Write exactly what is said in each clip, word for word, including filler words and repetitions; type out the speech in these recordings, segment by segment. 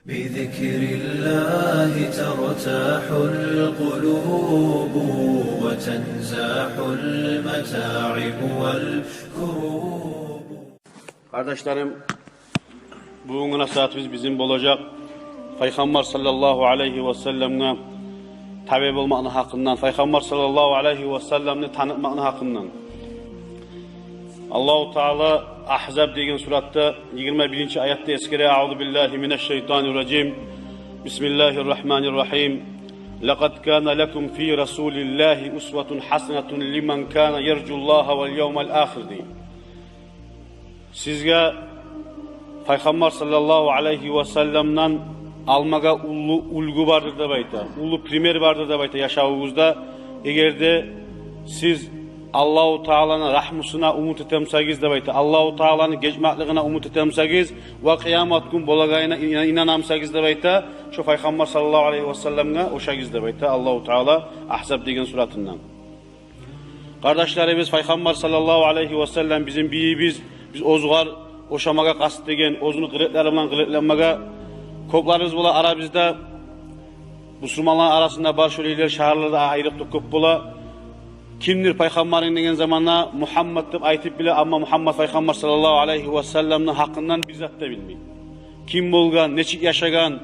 بذكر الله ترتاح القلوب وتنزاح المتاعب والكروب. Къардашларым, бугюнгю насигьатыбыз бизин болажакъ Пайхаммар саллаллагьу алайгьи васалламгъа табиъ болмакъны гьакъындан, Пайхаммар саллаллагьу алайгьи васалламны танытмакъны гьакъындан. Аллагьу Таала Агьзаб деген суратда йигирма биринчи аятда эсгере: «Аъузу биллагьи минаш-шайтанир-ражим. Бисмиллагьир-рагьманир-рагьим. Лакъад кана лакум фи расулиллагьи усватун гьасанатун лиман кана яржуллагьа вал явмал ахир», — дей. Сизге Пайхаммар саллаллагьу алайгьи васалламдан алмагъа уллу уьлгю бардыр деп айта, уллу пример бардыр деп айта яшавугъузда. Эгер де сиз Аллагьу Тааланы рагьмусуна умут этемсагиз деп айта, Аллагьу Тааланы гечмеклигине умут этемсагиз ва къыямат гюн болагъанына ина-, инанамсагиз деп айта, шо Пайхаммар саллаллагьу алайгьи васалламгъа ошагъыз деп айта Аллагьу Таала Агьзаб деген суратында. Къардашларыбыз, Пайхаммар саллаллагьу алайгьи васаллам бизин бийибиз, биз оьзюгер ошамагъа къаст этеген, оьзюню къылыкълары булан къылыкъланмагъа. Кёплерибиз бола арабызда, бусурманланы арасында бар шолайлар, шагьарларда айрыкъда кёп бола. Кимдир Пайхаммарынг деген заманда Мугьаммад деп айтып биле, амма Мугьаммад Пайхаммар саллаллагьу алайгьи васалламны гьакъындан бир зат да билмей. Ким болгъан, нечик яшагъан,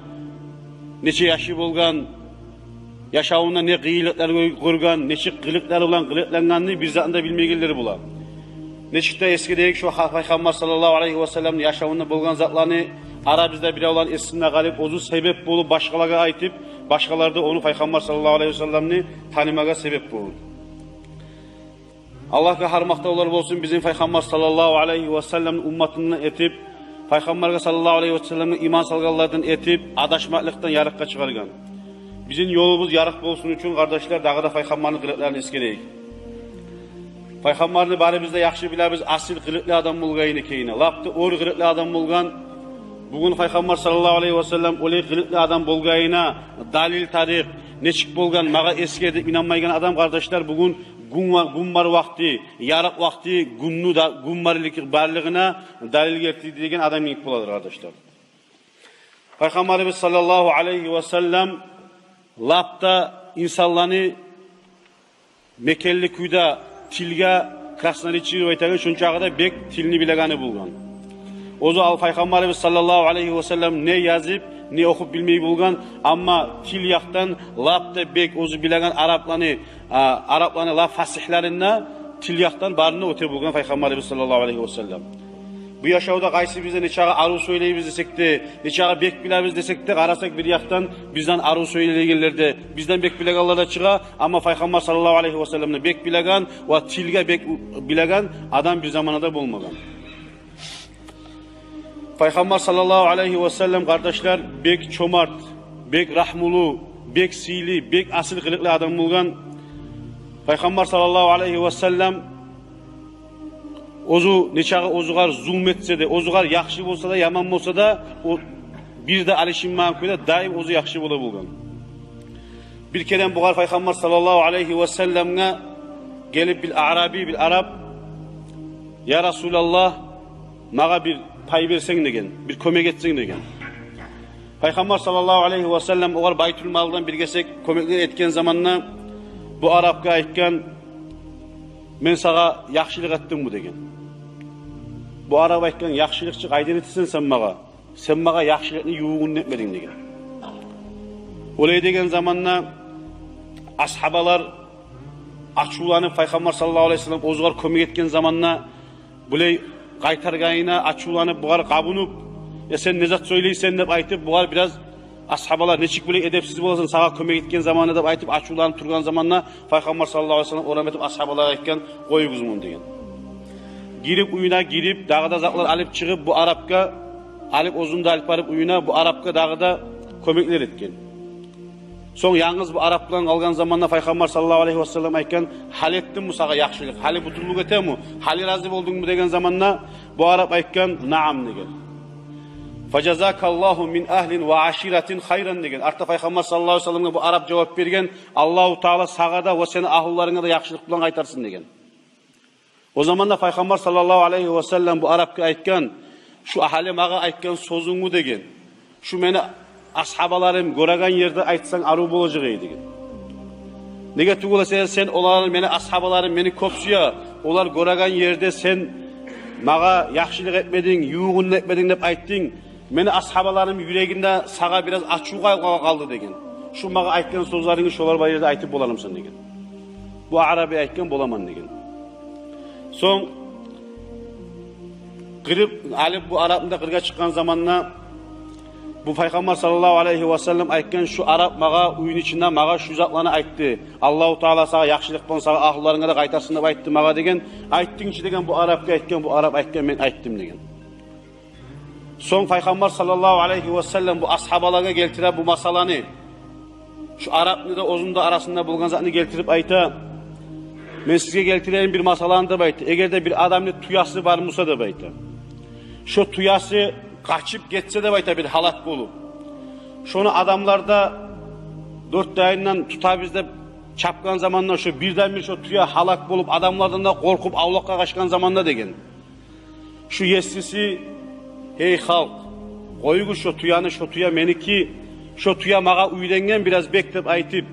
нече яшы болгъан, яшавунда не къыйынлыкълар гё-, гёрген, нечик къылыкълары булан къылыкълангъанны бир затны да билмейгенлер бола. Нечик де эсгерейик шо гьа-, Пайхаммар саллаллагьу алайгьи васалламны яшавунда болгъан затланы, арабызда биревлени эсинде къалып, оьзю себеп болуп башгъалагъа айтып, башгъалар да ону, Пайхаммар саллаллагьу алайгьи васалламны, танымагъа себеп болуп. Аллагьгъа гьар макътавлар болсун, бизин Пайхаммар саллаллагьу алайгьи васалламны умматындан этип, Пайхаммаргъа саллаллагьу алайгьи васалламгъа иман салгъанлардан этип, адашмакълыкъдан ярыкъгъа чыгъаргъан. Бизин ёлубуз ярыкъ болсун учун, къардашлар, дагъы да Пайхаммарны къылыкъларын эсгерейик. Пайхаммарны барыбыз да яхшы билебиз, асил къылыкълы адам болгъан экенин, лап да оьр къылыкълы адам болгъан. Бугюн Пайхаммар саллаллагьу алайгьи васаллам олай къылыкълы адам болгъанына далил тарыкъ, нечик болгъан, магъа эсгер деп инанмайгъан адам, къардашлар, бугюн гюн ва-, гюн бар вакъти, ярыкъ вакъти, гюнню да, гюн барлыкъ-, барлыгъына далил гелтирди деген адам йимик боладыр, къардашлар. Пайхаммарыбыз саллаллагьу алайгьи васаллам лап да инсанланы мекенли кюйде тилге красноречивый деп айтагъан, шунчагъы да бек тилни билегени болгъан. Оьзю ал Пайхаммарыбыз саллаллагьу алайгьи васаллам не язып, не охуп билмей болгъан, амма тил якъдан лап да бек оьзю билеген арапланы, а, арапланы лап фасигьлерин де тил якъдан барын да оьте болгъан Пайхаммарыбыз саллаллагьу алайгьи васаллам. Бу яшавда къайсыбыз да нечакъы арив сёйлейбиз десек де, нечакъы бек билебиз десек де, къарасакъ, бир якъдан бизден арив сёйлейгенлер де, бизден бек билегенлер де чыгъа, амма Пайхаммар саллаллагьу алайгьи васалламны бек билеген ва тилге бек у-, билеген адам бир заманда да болмагъан. Пайхаммар саллаллагьу алайгьи васаллам, къардашлар, бек чомарт, бек рагьмулу, бек сыйлы, бек асил къылыкълы адам болгъан. Пайхаммар саллаллагьу алайгьи васаллам оьзю нечакъы оьзюгер зулму этсе де, оьзюгер яхшы болса да, яман болса да, о бир де алышынмагъан кюйде даим оьзю яхшы бола болгъан. Бир керен бугъар Пайхаммар саллаллагьу алайгьи васалламгъа гелип бир аъраби, бир арап: «Я Расулаллагь, магъа бир пай берсенг, — деген, — бир кёмек этсенг», — деген. Пайхаммар саллаллагьу алайгьи васаллам огъар байтул малдан бир гесек кёмеклер этген заманда бу арапгъа айтгъан: «Мен сагъа яхшылыкъ этдимми?» — деген. Бу арап айтгъан: «Яхшылыкъ чы къайдан этесен сен магъа? Сен магъа яхшылыкъны ювугъунда этмединг», — деген. Олай деген заманда асгьабалар ачувланып, Пайхаммар саллаллагьу алайгьи васаллам оьзюгер кёмек этген заманда булай къайтаргъанына ачувланып, бугъар къабунуп: «Э, сен не зат сёйлейсен?» — деп айтып, бугъар бираз асгьабалар: «Нечик булай эдепсиз боласан, сагъа кёмек этген заманда?» — деп айтып, ачувланып тургъан заманда Пайхаммар саллаллагьу алайгьи васаллам орам этип асгьабалагъа айтгъан: «Къоюгъуз муну», — деген. Гирип уьюне гирип, дагъы да затлар алып чыгъып, бу арапгъа алып, оьзюн де алып барып уьюне, бу арапгъа дагъы да кёмеклер этген. Сонг янгыз бу арап булан къалгъан заманда Пайхаммар саллаллагьу алайгьи васаллам айтгъан: «Гьали этдимми сагъа яхшылыкъ? Гьали бутуллукъ этемми? Гьали рази болдунгму?» — деген заманда бу арап айтгъан: «Наам», — деген. «Фажазакаллагьу мин агьлин ва аширатин хайран», — деген. Артда Пайхаммар саллаллагьу алайгьи васалламгъа бу арап жавап берген: «Аллагьу Таала сагъа да ва сени агьлюлеринге де яхшылыкъ булан къайтарсын», — деген. О заманда Пайхаммар саллаллагьу алайгьи васаллам бу арапгъа айтгъан: «Шу гьали магъа айтгъан сёзюнгмю, — деген, — шу мени «Асгьабаларым гёреген ерде айтсанг, арив болажакъ эди», — деген. «Неге тюгюл эсе, сен оланы, мени асгьабаларым мени кёп сюе, олар гёреген ерде сен магъа яхшылыкъ этмединг, ювугъун этмединг деп айтдынг. Мени асгьабаларым юрегинде сагъа бираз ачув къал-, къал-, къалды», — деген. «Шу магъа айтгъан сёзлерингни шолар бар ерде айтып болармысан?» — деген. Бу араби айтгъан: «Боламан», — деген. Сонг къырып, алып бу арапны да къыргъа чыкъгъан заманда, бу Пайхаммар саллаллагьу алайгьи ва саллам айтгъан: «Шу арап магъа уьйню ичинде магъа шу затланы айтды. Аллагьу Таала сагъа яхшылыкъ булан сагъа, агьлюлеринге де къайтарсын деп айтды магъа», — деген. «Айтдынг чы», — деген, бу арапгъа айтгъан, бу арап айтгъан: «Мен айтдым», — деген. Сонг Пайхаммар саллаллагьу алайгьи ва саллам бу асгьабалагъа гелтире бу масъаланы. Шу арапны да, оьзюню де арасында болгъан затны гелтирип айта: «Мен сизге гелтирейим бир масъаланы, — деп айта. — Эгер де бир адамны тюеси бар буса, — деп айта, — шо тюеси къачып гетсе, — деп айта, — бир гьалак болуп, шону адамлар да дёрт де янындан тутабыз деп чапгъан заманда, шо бирден-бир шо тюе гьалак болуп, адамлардан да къоркъуп, авлакъгъа къачгъан заманда, — деген, — шу есиси: „Гьей халкъ, къоюгъуз шо тюени, шо тюе меники, шо тюе магъа уьйренген бираз бек“, — деп айтып,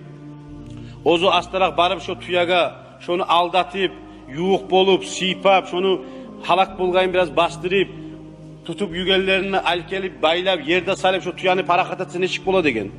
оьзю астаракъ барып шо тюеге, шону алдатып, ювукъ болуп, сыйпап, шону гьалак болгъанын бираз басдырып, тутуп югенлерин алып гелип, байлап, ерде салып, шо тюени парахат этсе, нечик бола?» — деген.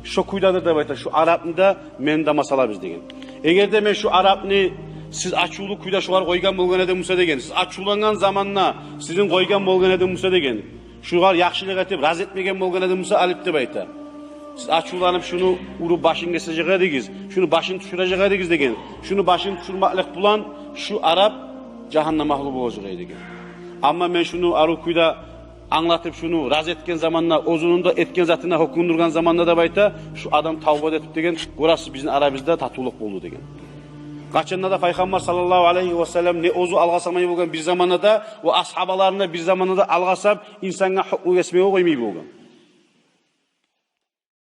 «Шо кюйдедир, — деп айта, — шу арапны да, мени де масъалабыз», — деген. «Эгер де мен шу арапны сиз ачувлу кюйде шогъар къойгъан болгъан эдим буса, — деген, — сиз ачувлангъан заманда сизин къойгъан болгъан эдим буса, — деген, — шогъар яхшылыкъ этип, рази этмеген болгъан эдим буса алып, — деп айта, — сиз ачувланып шуну уруп башын гесежек эдигиз, шуну башын тюшюрежек эдигиз, — деген, — шуну башын тюшюрмеклик булан шу арап жагьаннам агьлю болажакъ эди», — деген. «Амма мен шуну арив кюйде англатып, шуну рази этген заманда, оьзюню де этген затына гьёкюндюрген заманда, — деп айта, — шу адам тавба этип, — деген, — гёресиз, бизин арабызда татывлукъ болду», — деген. Къачан да Пайхаммар саллаллагьу алайгьи ва саллам не оьзю алгъасамай болгъан бир заманда да, ва асгьабаларын да бир заманда да алгъасап, инсангъа гьукму гесмеге къоймай болгъан.